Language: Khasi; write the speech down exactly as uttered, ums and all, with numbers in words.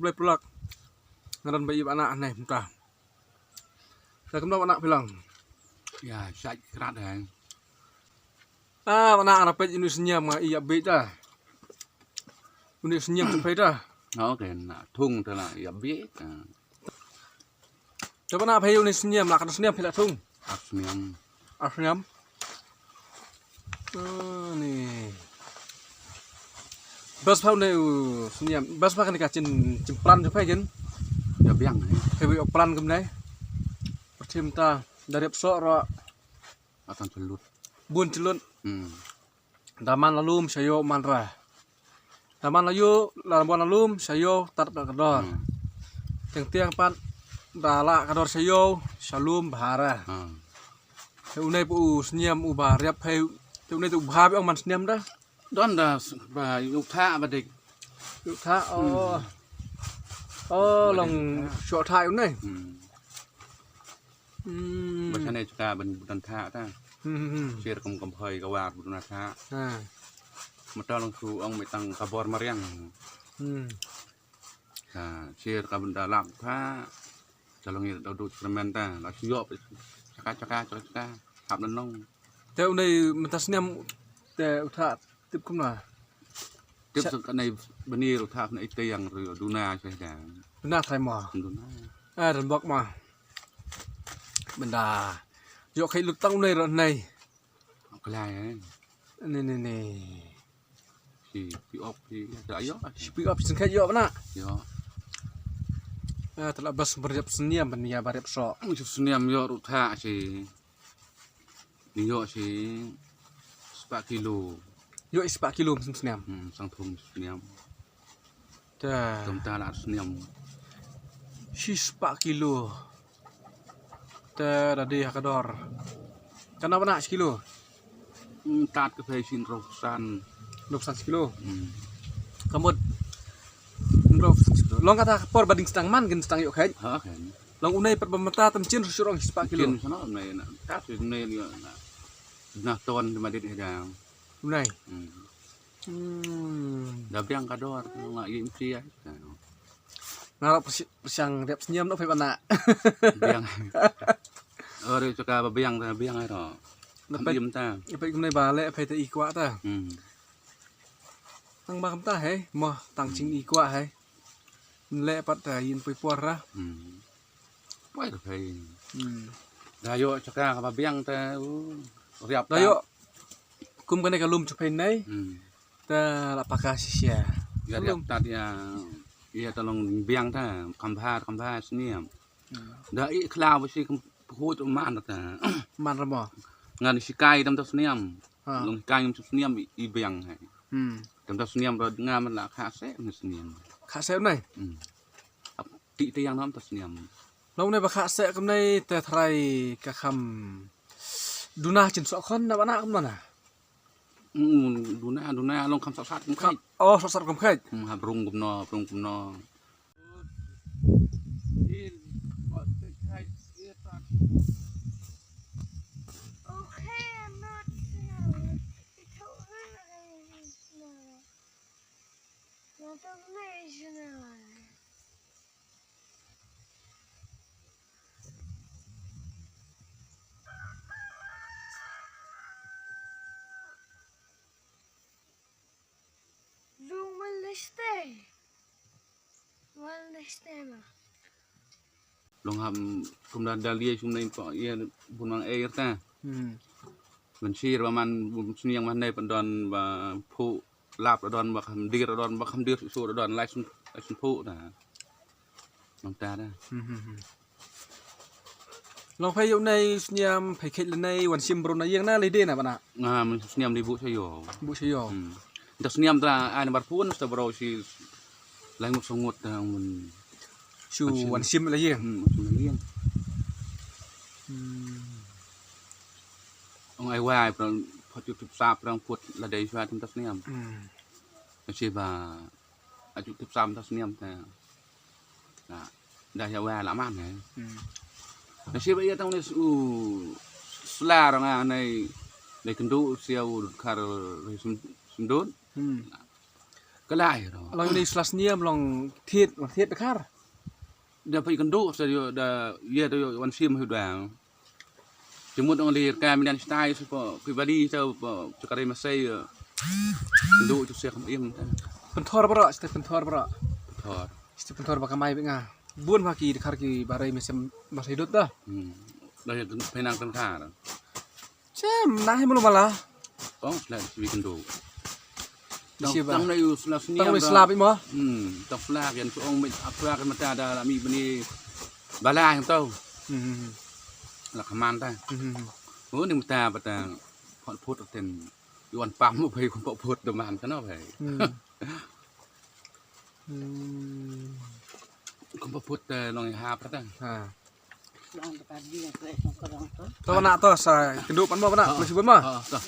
Blai pulak. Ngaran ba ïa ba anak nai mynta. Sa kumno ba anak phi long? Ïa, shait krat hai. Ah, ba anak nga peit ïa une u sniam nga ïa beit ta. Une u sniam tu peit ta. Oh, okay, na thung ta la ïa beit. Ah. Te ba anak phi ïa une u sniam la katno sniam phi la thung? Ar sniam. Ar sniam. Ah, ni. Bas pha une u sniam. Bas pha kane ka chin, chin plan jong phi kin. Ïa biang, eh. Phi ïa plan kumne. Pyrthei mynta da riap soh ruh. Atan chelut. Bun chelut. Hmm. Da man la lum sha ïoh man ra. Da man la ïoh, la man la lum sha ïoh tad bad ka dor. Hmm. Tieng tieng pat da lah ka dor sha ïoh, sha lum bha ra. Hmm. Te une pa u sniam u ba riap phi, te une te u bha ba ong man sniam da. Don da s-, ba ïoh thah ba dik. Ïoh thah, oh. Hmm. Oh, long shoh thah une. Hmm. Hmm. Ba shane chuka ban butan thah ta. Hmm, hmm, hmm. Sir kam kam hoi ka war butan thah. Ha. Mata long su ong mai tang ka bor mariang. Hmm. Ha, sir ka benda lap thah. Ka long ïa dau du eksperimen ta. La shu ïoh chaka chaka chaka chaka. Hap na nong. Te une mynta sniam te u thah tip kumno? Tip sa- sa kanai bani u thah na ite yang ru duna sa dang. Duna thai mo. Duna. Ah, ran bok mo. Benda. Ïoh kai lut tang une ro nei. Klai, eh. Ni, ni, ni. Si pi op si da ïoh. Si pi op sin kha ïoh na. Ïoh. Ah, te la bas ba riap sniam ban ïa ba riap soh. Sniam ïoh ruh thah si. Ni ïoh si spah kilo. Ïoh spah kilo sniam. Hmm, sang thung sniam. Ta. Tum ta la sniam. Shispah kilo. Ta da dei ha ka dor. Kano ba na shi kilo? Hmm, tat ka phai shin rok san. Rok san shi kilo. Hmm. Kamut. Rok san shi kilo. Long kata ka por ba ding stang man kin stang ïoh khet. Ha, khet. Long unai pat ba mata tam chin shu rong shispah kilo. Chin sana unai na. Tat unai ni na. Na ton di madit hidang. Unai. Hmm. Hmm. Da biang ka dor, nga ïa imti ai. Nga rak pyrsi-, pyrshang riap sniam noh phi bana. Biang. Ore chuka ba biang ta, biang ai ro. Dapat im ta. Dapat kumne ba le phi ta i kwah ta. Hmm. Tang ba kam ta he, mo tang ching i kwah he. Le pat ta yin pui por ra. Hmm. Poi ta phai. Hmm. Da ïoh chaka kaba biang te, uh, riap da ïoh. Kum kane ka lum chapei nei. Hmm. Te la paka sisia. Ïa riap ta dia. Ïa ta long biang ta, kam bha, kam bha sniam. Hmm. Da i khlaw ba si kam phuh man ta. Man ra mo. Ngan sikai tam ta sniam. Ha. Long sikai ngam sniam i biang hai. Hmm. Tam ta sniam ra ngam la kha se sniam. Kha se nei. Hmm. Ap ti te yang nam ta sniam. Long ne ba kha se kam nei te thrai ka kham duna chin so khon na bana kam na. Mm, duna, duna long kham sat sat kam khai. Oh, sat sat kam khai. Hmm, ha brung kam no, brung kam no. Okay, I'm not gonna. It's okay. Not a visionary. Lung maliste. Maliste ma. Long ham kum da dalia sum nai pa ia bunang air ta. Hmm. Ban sir ba man bun sniang man nai pandon ba phu lap don ba kham dir don ba kham dir su don lai sun lai sun phu ta. Long ta da. Hmm, hmm, hmm. Long phai yu nai sniam phai khet le nai wan sim bro na yang na le de na bana. Nga man sniam di bu sa yo. Bu sa yo. Hmm. Da sniam ta ai na bar pun sa bro si lai ngut sa ngut ta mun. Su wan sim le yang. Hmm, wan sim le yang. Hmm. Ong ai wai prang phot yu tup sa prang put la dei swa tum ta sniam. Hmm. Si ba Aju tip sam ta sniam ta. Na, da ya wa la man he. Hmm. Na shi ba ya tang ne su sla rang a nei nei kendu sia u khar ri sum sumdut. Hmm. Ka lai ro. Long ni slas niam long thied, long thied dkhar. Da phi kynduh sa yo da ye da yo wan sim hu da. Jumut ong lir ka minan stai su po phi bali sa po chakari masai. Kynduh tu sia kam im ta. Pynthor bro, stai pynthor bro. Thor. Stai pynthor ba kamai bi nga. Bun ma ki dkhar ki barai mesem masai dot da. Hmm. Da ye pynang pynthar. Chem, nah, mulu mala. Tong sla swi kynduh. Tong, tong na yu sla sni. Tong na slap imo. Hmm, tong sla yan su ong mit apa kan mata da la mi bani bala yang tau. Hmm. La kaman ta. Hmm. Oh, ni mata bata. Hot put ten. Yuan pam mo bai kum put de man kan bai. Hmm. Hmm. Kum put de long ha prata. Ha. To na to sa kynduh pan mo na, oh, plus bun mo. Oh, to.